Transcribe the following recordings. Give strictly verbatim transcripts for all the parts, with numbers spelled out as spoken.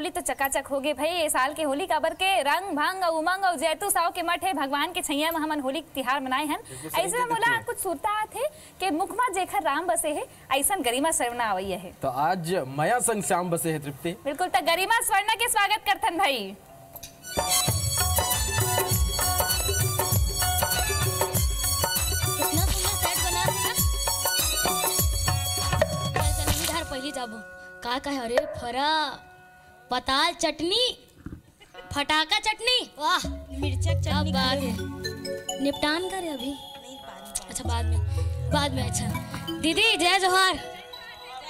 होली तो चकाचक हो गे भाई, ये साल के होली काबर के रंग भंग अउ उमंग अउ जैतू साव के मठ हे, भगवान के छैया म हमन होली तिहार मनाए हन। बिल्कुल सही ऐसे में चीज मोला लिखी है। कुछ सुरता आथे कि मुख मा जेखर राम बसे हे, ऐसन गरिमा स्वर्णा आवैया हे। तो आज मया संग श्याम बसे हे, तृप्ति। बिल्कुल, तो गरिमा स्वर्णा के स्वागत करथन भाई। इतना सुंदर सेट बना है ना। चल, चल, इधर पहली जाबो। का कहे? अरे फरा, पताल चटनी, फटाका चटनी, वाह, मिर्चा क्या चटनी बात खाए। है। निपटान करे अभी। नहीं, बाद में। अच्छा, बाद में, बाद में। अच्छा दीदी, जय जोहार।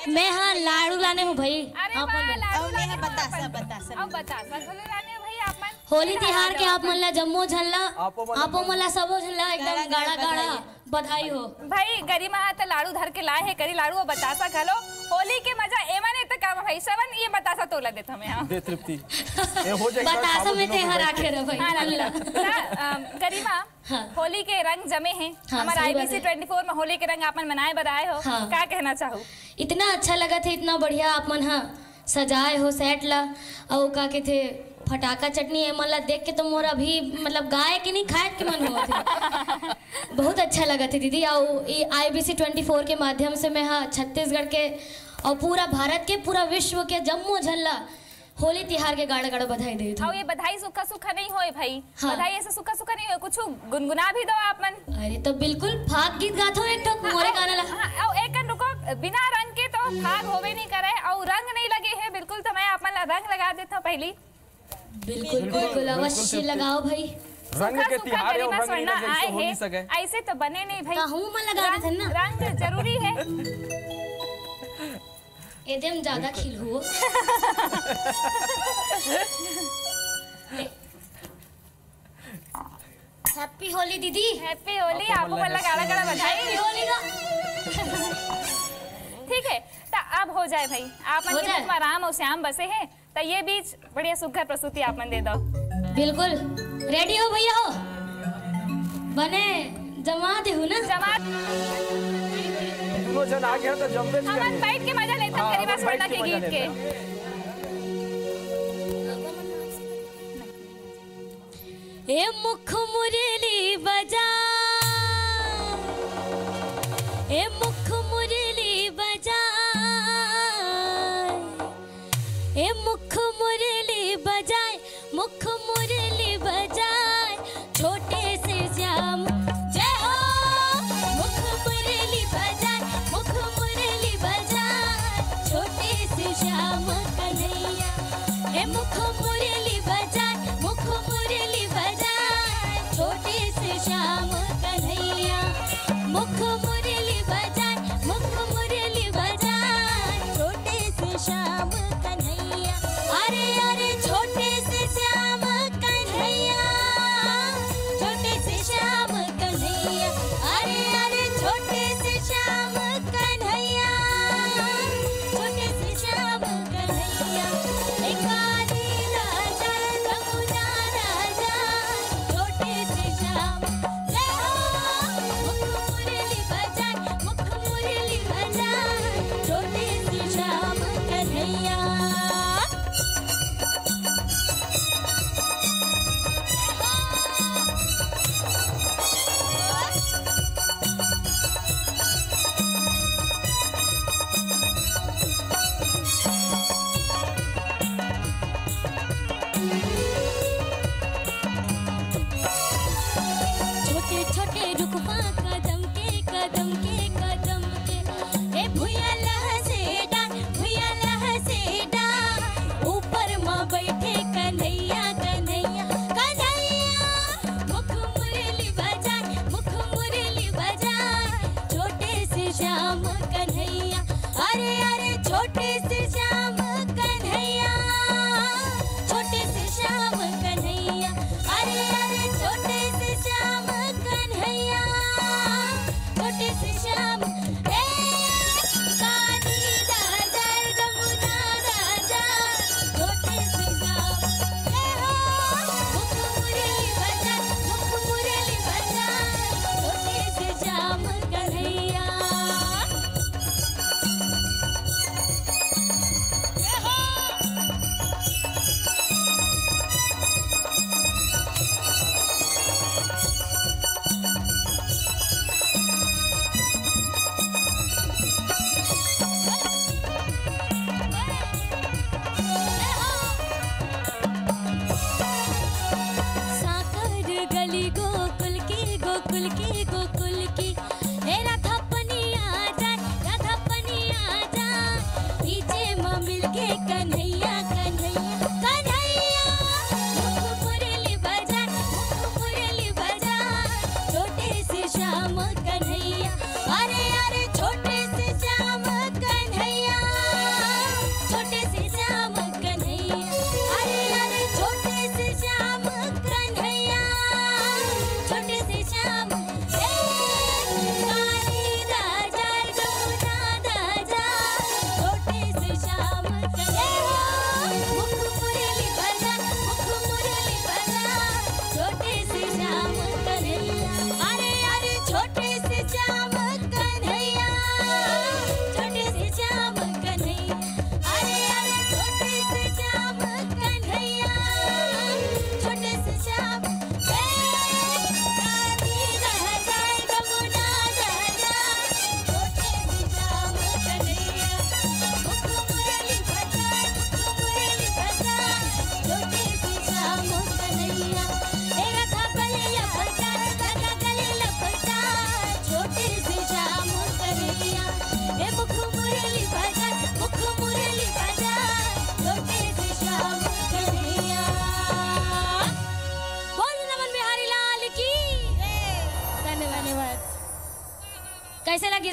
मैं हाँ लाड़ू लाने हूँ भाई। अरे आप वाह, मन लाड़ू अब लाने मैं हूँ बतासा, अपन। बतासा। अब बतासा घलो लाने हूँ भाई आप मन। होली तिहार के आप मन ला, जम्मो झन ला, आपो मन ला, आपो मन ला, सबो झन ला एकदम गाड़ा गाड़ा गाड़ा गाड़ा बधाई। बधाई हो। भाई गरिमा हा त लाड़ू धर के लाए हे, करी लाड़ू अउ बतासा घलो। होली के मजा एमन ए त का भाई, श्रवण ये बतासा तोला देत हमें हाँ। दे तृप्ति। ए हो जाए, बतासा में ते हरा के रह भाई। हाँ, लाड़ू ला। त, अम, गरिमा, हाँ। होली के रंग जमे हे। हाँ, हमारा सही बात आईबीसी है। ट्वेंटी फोर में होली के रंग आपन मनाए बर आए हो, हाँ। का कहना चाहू? इतना अच्छा लगा थे, इतना बढ़िया आप मन हा सजाए हो सेट ला, अउ का कथे फटाका चटनी, एमन ला देख के तो मोर अभी मतलब गाय के नहीं खाए के मन होत हे। बहुत अच्छा लगा थे दीदी। अउ आईबीसी ट्वेंटी फोर के माध्यम से मैं हा छत्तीसगढ़ के अउ पूरा भारत के, पूरा विश्व के जम्मो झन ला होली तिहार के गाड़ा गाड़ा बधाई देत हूँ। अउ ये बधाई सुक्खा सुक्खा नहीं होए भाई, हाँ। बधाई ऐसे सुक्खा सुक्खा नहीं होए, कुछ गुनगुना भी दो आप मन। अरे तो बिल्कुल फाग गीत गात हो एक ठो मोरे हाँ, गाना ला। हाँ, अउ एक कन रुको, बिना रंग के तो फाग होबे नहीं करे, अउ रंग नहीं लगे हे बिल्कुल, तो मैं आप मन ला रंग लगा देत हूँ पहली। बिल्कुल, बिल्कुल, बिल्कुल, अवश्य बिल्कुल। लगाओ भाई। रंग सूखा के सूखा तिहार हे, गरिमा रंग नहीं स्वर्णा लगे, आए ऐसे हो हे। नहीं सके। ऐसे तो बने नहीं भाई। कहूँ मन लगा रंग, देते ना। रंग जरूरी है। एदे म ज्यादा खिलहू। हैप्पी होली दीदी। हैप्पी होली, आपो मन ला गाड़ा गाड़ा बधाई। हैप्पी होली का। ठीक है, तो अब हो जाए भाई, आप मन हो के जाए। बीच में राम और श्याम बसे हैं, तो ये बीच बढ़िया सुघर प्रस्तुति आप मन दे दो। बिल्कुल, रेडी हो भैया हो? बने जमा देहू ना? जमा। दोनों जन आगे हैं तो जमबे च हमन करिए। बैठ के मजा लेते हैं हाँ, गरिमा हमन बैठ स्वर्णा के के मजा गीत के। लेते हैं। ए मुख मुरली बजा, ए मुख मुरली बजा, ए मुख मुरली बजाए, मुख मुरली बजाए, छोटे से श्याम। जय हो। मुख मुरली बजाए, मुख मुरली बजाए, छोटे से श्याम कन्हैया। हे मुख मुरली बजाए, मुख मुरली बजाए, छोटे से श्याम कन्हैया। मुख मुरली बजाए, मुख मुरली बजाए, छोटे से श्याम कन्हैया। अरे अरे छोटे से श्याम कन्हैया, छोटे से श्याम कन्हैया। अरे अरे छोटे से श्याम कन्हैया, छोटे से श्याम कन्हैया। एक बारी न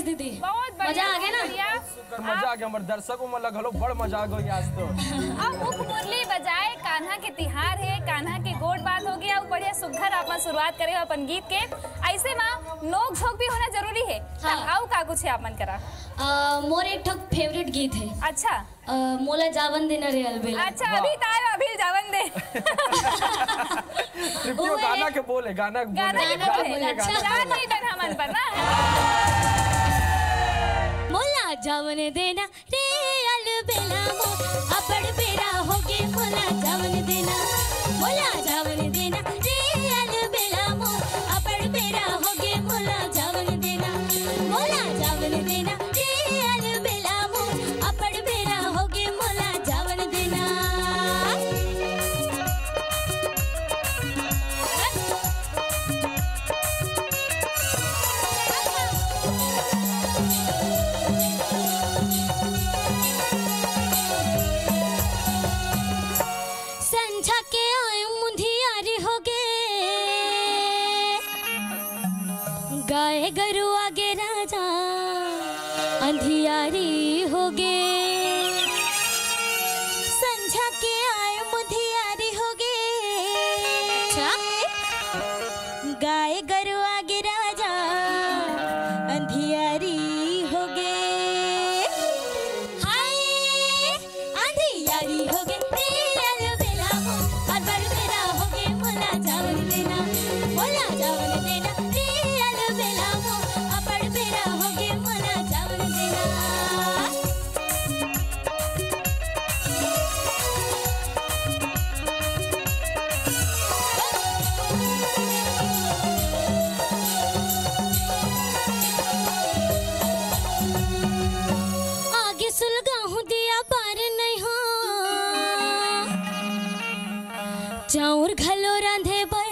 दीदी। बहुत बढ़िया, मजा आ गया ना? बहुत बढ़िया। सुग्घर मजा आ गया, हमर दर्शकों मन ला घलो बड़ मजा आ गई आज तो। अब मुख मुरली बजाए, कान्हा के तिहार हे, कान्हा के गोठ बात होगे, अउ बढ़िया सुग्घर आप मन शुरुआत करे हो अपन गीत के। ऐसे मा नोक झोंक भी होना जरूरी हे। हाँ। अउ का कुछ हे आप मन करा? अ, मोर एक ठो फेवरेट गीत हे। अच्छा। अ, मोला जावन देना रे अलबेला। अच्छा, वाह। अभी तो आयो, अभी जावन दे। तृप्ति, वो वो गाना मैंने के बोले, गाना के बोले। गाना के गाना बोले, नहीं, अच्छा। गाना जान नहीं देना मन पर ना। मोला जावन देना रे अलबेला मोर, अबड़ बेरा होगे मोला जावन देना। मोला जावन देना रे अलबेला मोर, अबड़ बेरा होगे मोला जावन देना। मोला जावन देना रे अलबेला मोर, अबड़ बेरा होगे मोला जावन देना। संझा के आए मुंधियारी होगे, गाय गरु आगे राजा अंधियारी होगे। संझा के आए मुंधियारी होगे। अच्छा। गाय गरु आगे राजा अंधियारी होगे। हाय, अंधियारी होगे रे अलबेला मोर, अबड़ बेरा होगे मोला जावन देना। मोला जावन देना रे अलबेला मोर, अबड़ बेरा होगे मोला जावन देना। आगे सुलगाहूं दिया बार नहीं हो, चाउर घलो रांधे बर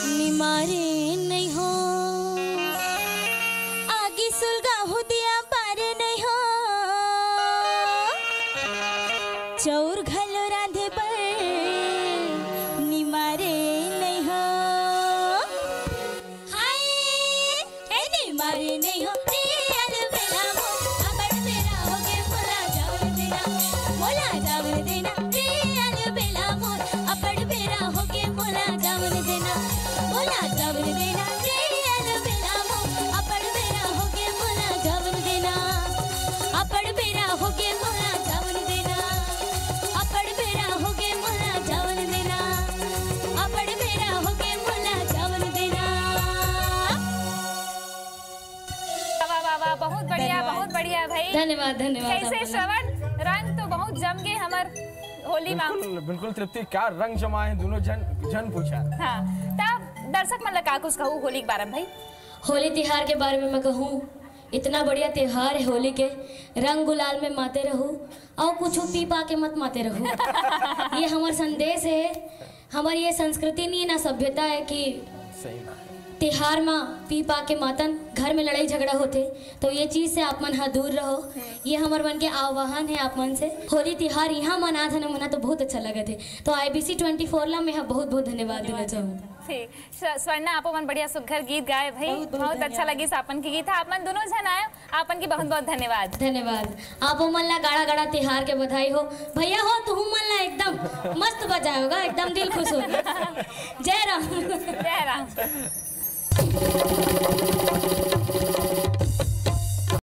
निमारे नहीं हो। आगे सुलगाहूं दिया बार नहीं हो, चाउर घलो रांधे बर निमारे नहीं हो। हाय, ए निमारे नहीं हो रे अलबेला मोर, अबड़ बेरा होगे मोला जावन देना। मोला जावन देना रे अलबेला मोर, अबड़ बेरा होगे मोला जावन देना। मोला जावन देना रे अलबेला मोर, अबड़ बेरा होगे मोला जावन देना। अबड़ बेरा होगे मोला जावन देना। अबड़ बेरा होगे मोला जावन देना। अबड़ बेरा होगे मोला जावन देना। वाह, वाह, वाह, बहुत बढ़िया, धन्यवाद। बहुत बढ़िया भाई। धन्यवाद, धन्यवाद कैसे आप लोग। श्रवण, रंग तो बहुत जम गए हमर होली मा। बिल्कुल, बिल्कुल तृप्ति, क्या रंग जमाए हैं दोनों जन, जन पूछा। हाँ, तब दर्शक मन ला का कुछ कहू होली के बारे में भाई? होली तिहार के बारे में मैं कहूँ, इतना बढ़िया तिहार है होली के, रंग गुलाल में माते रहू और कुछ पी पा के मत माते रहू। ये हमार संदेश है, हमारी ये संस्कृति नहीं ना सभ्यता है कि सही बात है। तिहार में पी पा के मातन, घर में लड़ाई झगड़ा होते, तो ये चीज से आप मन हा दूर रहो। ये हमर मन के आह्वान है आप मन से। होली तिहार यहाँ मनात है ना, मना तो बहुत अच्छा लगत है। तो आईबीसी ट्वेंटी फोर ला मैं हा बहुत बहुत धन्यवाद देना चाहूँ। ठीक। स्व-, स्वर्णा, आपो मन बढ़िया सुग्घर गीत गाए भाई, बहुत, बहुत बहुत अच्छा धन्यवाद। लगिस आपन के गीत। आपन दोनों झन आए, आपन के बहुत बहुत धन्यवाद। धन्यवाद। आपो मन ला गाड़ा गाड़ा तिहार के बधाई हो। भैया हो, तुहू मन ला एकदम मस्त बजाए होगा, एकदम दिल खुश हो गया। जय राम। जय राम।